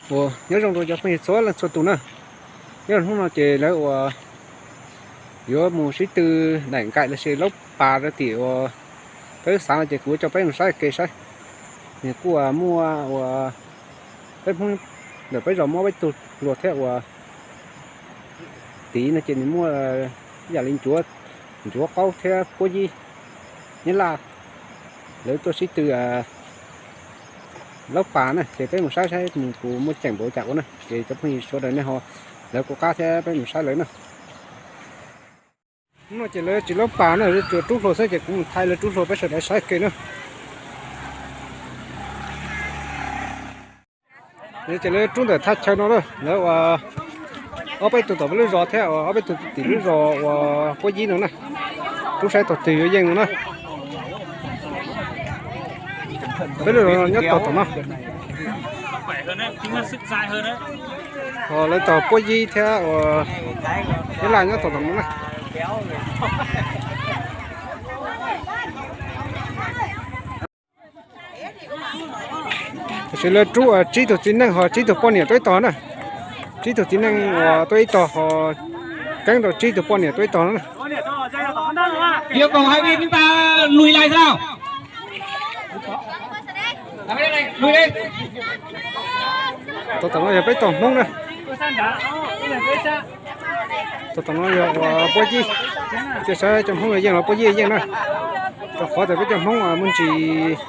Ua nyob zoo rau cov phooj ywg txhua leej txhua tus na. Nyob rau hnub no ces lawv ua yuav mus sib tw daim nkaim los sis laub pas rau tim uas peb xav no ces kuv yuav coj peb mus saib kev saib. Nws kuj muaj uas peb Hmoob ntawm peb zos muaj peb tug hluas thiab uas tid no ces nws muaj ib yam li ncuav, ncuav qaub thiab puab yib nyab laj, lawv tuaj sib tw laub pas na, ces peb mus saib saib nws puas muaj ceem npaum cas ua na. Ces cov phooj ywg sawv daws nej ho lawv kuv qab thiab peb mus saib lawv na. Hnub no ces lawv tsis laub pas na, lawv tsuas rub hlua xwb, ces kuv mus thaij lawv rub hlua peb sawv daws saib kev na. Ces lawv rub ntawm thaj chaw no na, lawv ua ob peb tug tom peb lub zos thiab ua ob peb tug tim lub zos uas puab yib no na. Rub saib tog twg yuav yeej no na. Peb lub zos nyob tog tom no. Ho lawv tog puab yib thiab uas nyab laj nyob tog tom no na. Tam sim lawv rub tsib tug txiv neej ho tsib tug poj niam tuaj ib tog na. Tsib tug txiv neej uas tuaj ib tog ho keeb rau tsib tug poj niam tuaj ib tog na. Yêu cầu hai bên chúng ta lùi lại sao? Lùi đi. Tog tom no yog peb tog Hmoob na. Tog tom no yog uas puab yib. Cia saib cov Hmoob yeej los puab yib yeej na. Rau qhov tias peb cov Hmoob muaj ntsis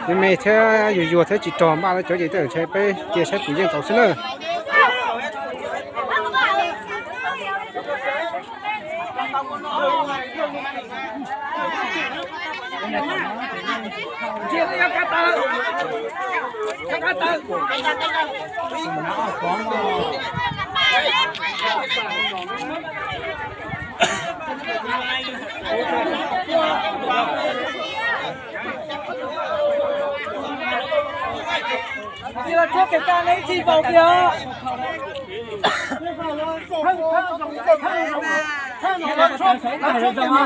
me me thiab yuag yuag thiab tsis rog npaj lawv cov ces tej zaum ntshe peb cia saib puas yeej tau xwb na.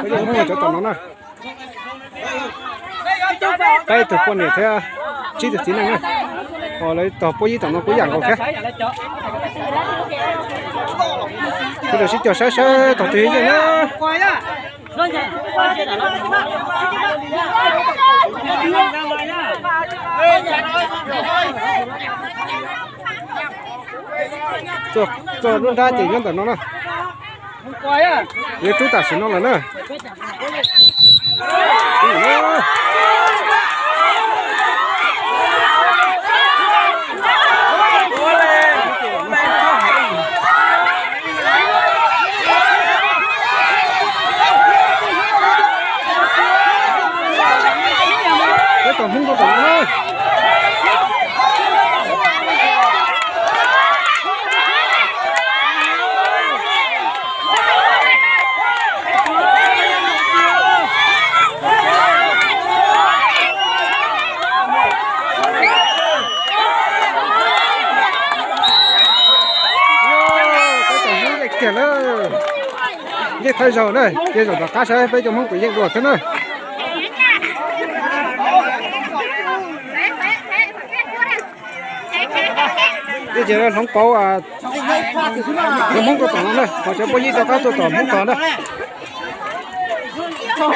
Peb cov Hmoob cov tom no na. Peb tug poj niam thiab tsib tug txiv neej na. Ho lawv tog puab yib tom no kuj yam nkaus thiab. Sawv daws sib cog saib saib tog twg yeej na. Txoj lub nrab ces nyob ntawm no na. Yuav rub tam sim no lawm na. Peb tog Hmoob tuaj tom no na. Peb tog Hmoob yeej kiag lawm. Yeej thawj zaug na, cia zaum tom qab saib peb cov Hmoob puas yeej dua thiab na. Yeej ces hloov pauv cov Hmoob tuaj tom no na, ho cov puab yib rov qab tuaj tom Hmoob tog na. Sawv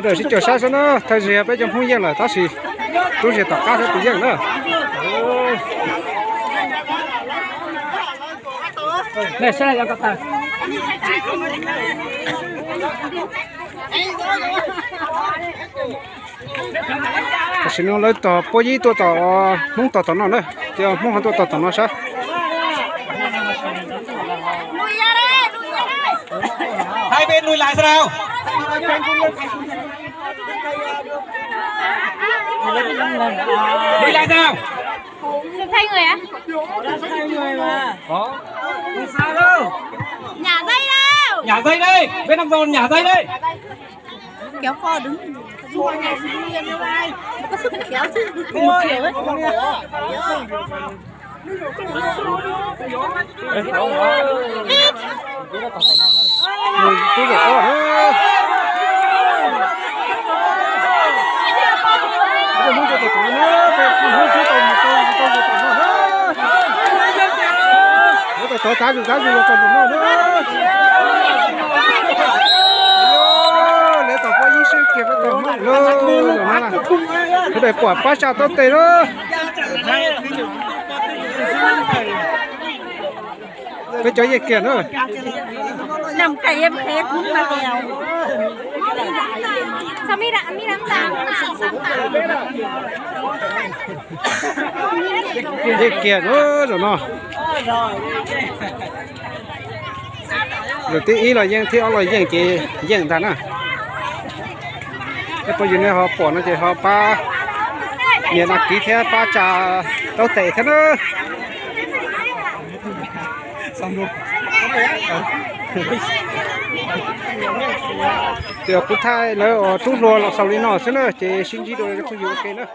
daws sib cog saib saib na, thawj zaug peb cov Hmoob yeej lawm tab sis rub ze tom qab saib puas yeej na. Tam sim no lawv tog puab yib tuaj tom Hmoob tog tom no na, ces Hmoob ho tuaj tog tom no saib. Hai bên lùi lại xem nào. Lùi lại xem nào. Hai người á? Nhả dây đâu? Nhả dây đây, bên Nam Giòn nhả dây đây. Kéo co đứng. Có sức kéo chứ. Kéo ấy. Hnub tau tau mus tau tau tau no na. Hnub tau tau tav zus tav zus los tau ntawm no na. Lawv tau pab ib sab kiag pab tau hmoob lawm no na. Sawv daws pom pab tsa taub tes lawm. Peb cov yeej kiag na. Yeej kiag na zaum no. Zaum thib ib los yeej, thib ob los yeej ces yeej ntag na. Peb phooj ywg nej ho pom no ces ho pab nias đăng ký thiab pab tsa taub tes thiab na. Ces kuv thaij lawv uas rub hlua los xaus li no xwb na, ces sib ntsib dua phooj ywg ua ke na.